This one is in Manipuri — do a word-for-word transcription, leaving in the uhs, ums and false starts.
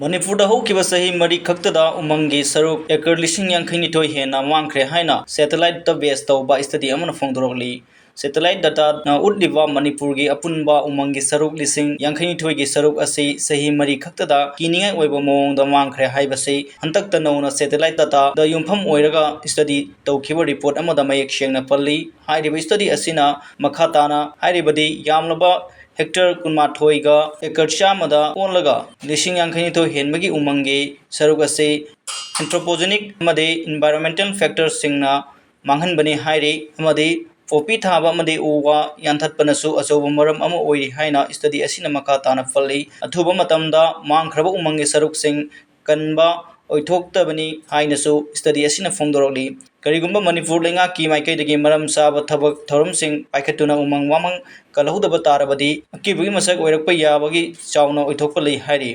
ꯃꯅꯤꯄꯨꯔꯗ ꯍꯧꯈꯤꯕ ꯆꯍꯤ ꯃꯔꯤ ꯈꯛꯇꯗ ꯎꯃꯪꯒꯤ ꯁꯔꯨꯛ ꯑꯦꯀꯔ ꯂꯤꯁꯤꯡ ꯌꯥꯡꯈꯩ ꯅꯤꯊꯣꯏ ꯍꯦꯟꯅ ꯃꯥꯡꯈ꯭ꯔꯦ ꯍꯥꯏꯅ satellite ꯇ base ꯇꯧꯕ study ꯑꯃꯅ ꯐꯣꯡꯗꯣꯔꯛꯂꯤ꯫ Satellite data ꯅ ꯎꯠꯂꯤꯕ ꯃꯅꯤꯄꯨꯔꯒꯤ ꯑꯄꯨꯟꯕ ꯎꯃꯪꯒꯤ ꯁꯔꯨꯛ ꯂꯤꯁꯤꯡ ꯌꯥꯡꯈꯩ ꯅꯤꯊꯣꯏꯒꯤ ꯁꯔꯨꯛ ꯑꯁꯤ ꯆꯍꯤ ꯃꯔꯤ ꯈꯛꯇꯗ ꯀꯤꯅꯤꯡꯉꯥꯏ ꯑꯣꯏꯕ ꯃꯑꯣꯡꯗ ꯃꯥꯡꯈ꯭ꯔꯦ ꯍꯥꯏꯕꯁꯤ ꯍꯟꯗꯛꯇ ꯅꯧꯅ satellite data ꯗ ꯌꯨꯝꯐꯝ ꯑꯣꯏꯔꯒ study ꯇꯧꯈꯤꯕ report ꯑꯃꯗ ꯃꯌꯦꯛ ꯁꯦꯡꯅ ꯄꯜꯂꯤ꯫ ꯍꯥꯏꯔꯤꯕ study ꯑꯁꯤꯅ ꯃꯈꯥ ꯇꯥꯅ ꯍꯥꯏꯔꯤꯕꯗꯤ ꯌꯥꯝꯂꯕ hectare ꯀꯨꯟꯃꯥꯊꯣꯏꯒ ꯑꯦꯀꯔ ꯆꯥꯝꯃꯗ ꯑꯣꯜꯂꯒ ꯂꯤꯁꯤꯡ ꯌꯥꯡꯈꯩ ꯅꯤꯊꯣꯏ ꯍꯦꯟꯕꯒꯤ ꯎꯃꯪꯒꯤ ꯁꯔꯨꯛ ꯑꯁꯤ anthropogenic ꯑꯃꯗꯤ environmental factor ꯁꯤꯡꯅ ꯃꯥꯡꯍꯟꯕꯅꯤ ꯍꯥꯏꯔꯤ, ꯑꯃꯗꯤ ꯄꯣꯄꯤ ꯊꯥꯕ ꯑꯃꯗꯤ ꯎ ꯋꯥ ꯌꯥꯟꯊꯠꯄꯅꯁꯨ ꯑꯆꯧꯕ ꯃꯔꯝ ꯑꯃ ꯑꯣꯏꯔꯤ ꯍꯥꯏꯅ study ꯑꯁꯤꯅ ꯃꯈꯥ ꯇꯥꯅ ꯄꯜꯂꯤ꯫ ꯑꯊꯨꯕ ꯃꯇꯝꯗ ꯃꯥꯡꯈ꯭ꯔꯕ ꯎꯃꯪꯒꯤ ꯁꯔꯨꯛꯁꯤꯡ ꯀꯟꯕ ꯑꯣꯏꯊꯣꯛꯇꯕꯅꯤ ꯍꯥꯏꯅꯁꯨ study ꯑꯁꯤꯅ ꯐꯣꯡꯗꯣꯔꯛꯂꯤ꯫ ꯀꯔꯤꯒꯨꯝꯕ ꯃꯅꯤꯄꯨꯔ ꯂꯩꯉꯥꯛꯀꯤ ꯃꯥꯏꯀꯩꯗꯒꯤ ꯃꯔꯝ ꯆꯥꯕ ꯊꯕꯛ ꯊꯧꯔꯝꯁꯤꯡ ꯄꯥꯏꯈꯠꯇꯨꯅ ꯎꯃꯪ ꯋꯥꯃꯪ ꯀꯜꯍꯧꯗꯕ ꯇꯥꯔꯕꯗꯤ ꯑꯀꯤꯕꯒꯤ ꯃꯁꯛ ꯑꯣꯏꯔꯛꯄ ꯌꯥꯕꯒꯤ ꯆꯥꯎꯅ ꯑꯣꯏꯊꯣꯛꯄ ꯂꯩ ꯍꯥꯏꯔꯤ꯫